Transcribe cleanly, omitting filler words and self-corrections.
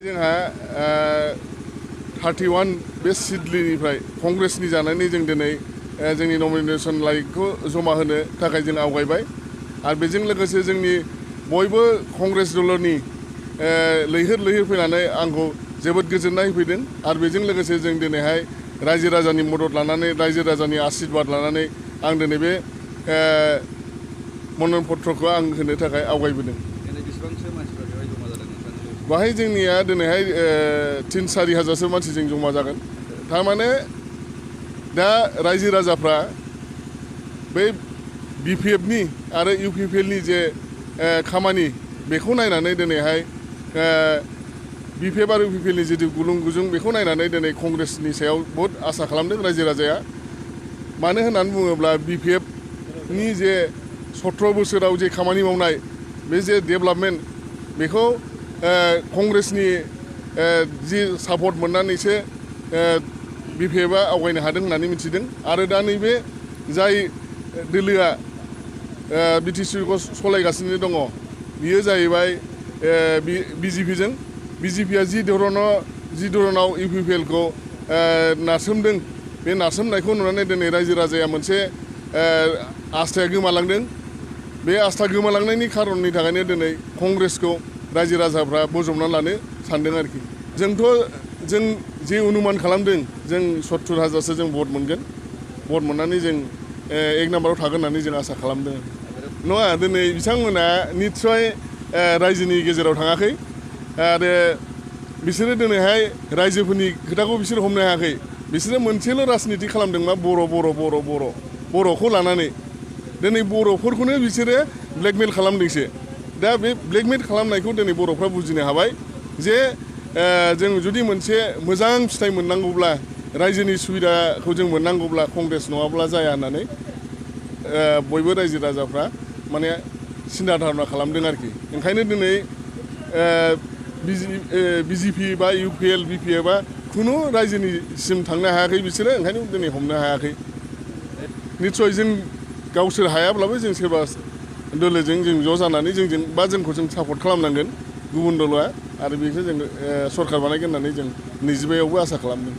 जोंहा 31 बे सिडलिनिफ्राय कंग्रेसनि जानानै जों दिनै जोंनि नमिनेशन लाइखौ जमा होनो थाखाय जों आवगायबाय आरो बेजों लोगोसे जोंनि बयबो कंग्रेस दलनि लैहोर लैहोर फैनानै आंखौ जोबोद गोजोननाय होफैदों आरो बेजों लोगोसे जों दिनैहाय रायजो राजानि मदद लानानै रायजो राजानि आशीर्बाद लानानै आं दिनै बे मन'नयन पत्रखौ आं होनो थाखाय आवगायबोदों। बाहाय जोंनिया दिनैहाय 3-4 हाजारसो मानसिजों जमा जागोन। थारमाने दा रायजो राजाफ्रा बै बिपिएफनि आरो इउपिपिएलनि जे खामानि बेखौ नायनानै दिनैहाय बिपिएफ आरो इउपिपिएलनि जितु गुलुं गुजुं बेखौ नायनानै दिनै कंग्रेसनि सायाव बहुद आसा खालामदों रायजो राजाया। मानो होननानै बुङोब्ला बिपिएफनि जे 17 बोसोराव जे खामानि मावनाय बे जे डेभेलपमेन्ट बेखौ कंग्रेसनि जि सापर्ट मोननानैसो बिपिएफआ आवगायनो हादों होननानै मिथिदों आरो दा नैबे जाय दोलोआ बिटिसिखौ सालायगासिनो दङ बियो जाहैबाय बिजेपिजों। बिजेपिया जि धरनाव इउपिपिएलखौ नारसोमदों बे नारसोमनायखौ नुनानै दिनै रायजो राजाया मोनसे आस्थाया गोमालांदों। बे आस्था गोमालांनायनि खारननि थाखायनो दिनै कंग्रेसखौ रायजो राजाफ्रा बजबना लानो सानदों आरोखि। जों जे अनुमान खालामदों जों 70 हाजारसो जों भट मोनगोन। भट मोननानै जों 1 नाम्बाराव थागोन होननानै जों आसा खालामदों। नङा दिनै बिथांमोना निस्सय रायजोनि गेजेराव थाङाखै आरो बिसोरो दिनैहाय रायजोफोरनि खोथाखौ बिसोर हमनो हायाखै। बिसोरो मोनसेल' राजनिति खालामदों मा बर'खौ लानानै दिनै बर'फोरखौनो बिसोरो ब्लेकमेल खालामदोंसो। दा बे ब्लेकमेल खालामनायखौ दिनै बर'फ्रा बुजिनो हाबाय जे जों जुदि मोनसे मोजां फिथाइ मोननांगौब्ला रायजोनि सुबिदाखौ जों मोननांगौब्ला कंग्रेस नङाब्ला जाया होननानै बयबो रायजो राजाफ्रा माने सिन्था धारना खालामदों आरोखि। ओंखायनो दिनै बिजेपि बा इउपिएल बिपिएफआ खुनु रायजोनिसिम थांनो हायाखै बिसोरो ओंखायनो दिनै हमनो हायाखै। निस्सय जों गावसोर हायाब्लाबो जों सोरबा दोलोजों जों ज' जानानै जोंखौ जों सापर्ट खालामनांगोन गुबुन दलआ आरो बेखौ जों सरकार बानायगोन होननानै जों 25आवबो आसा खालामदों।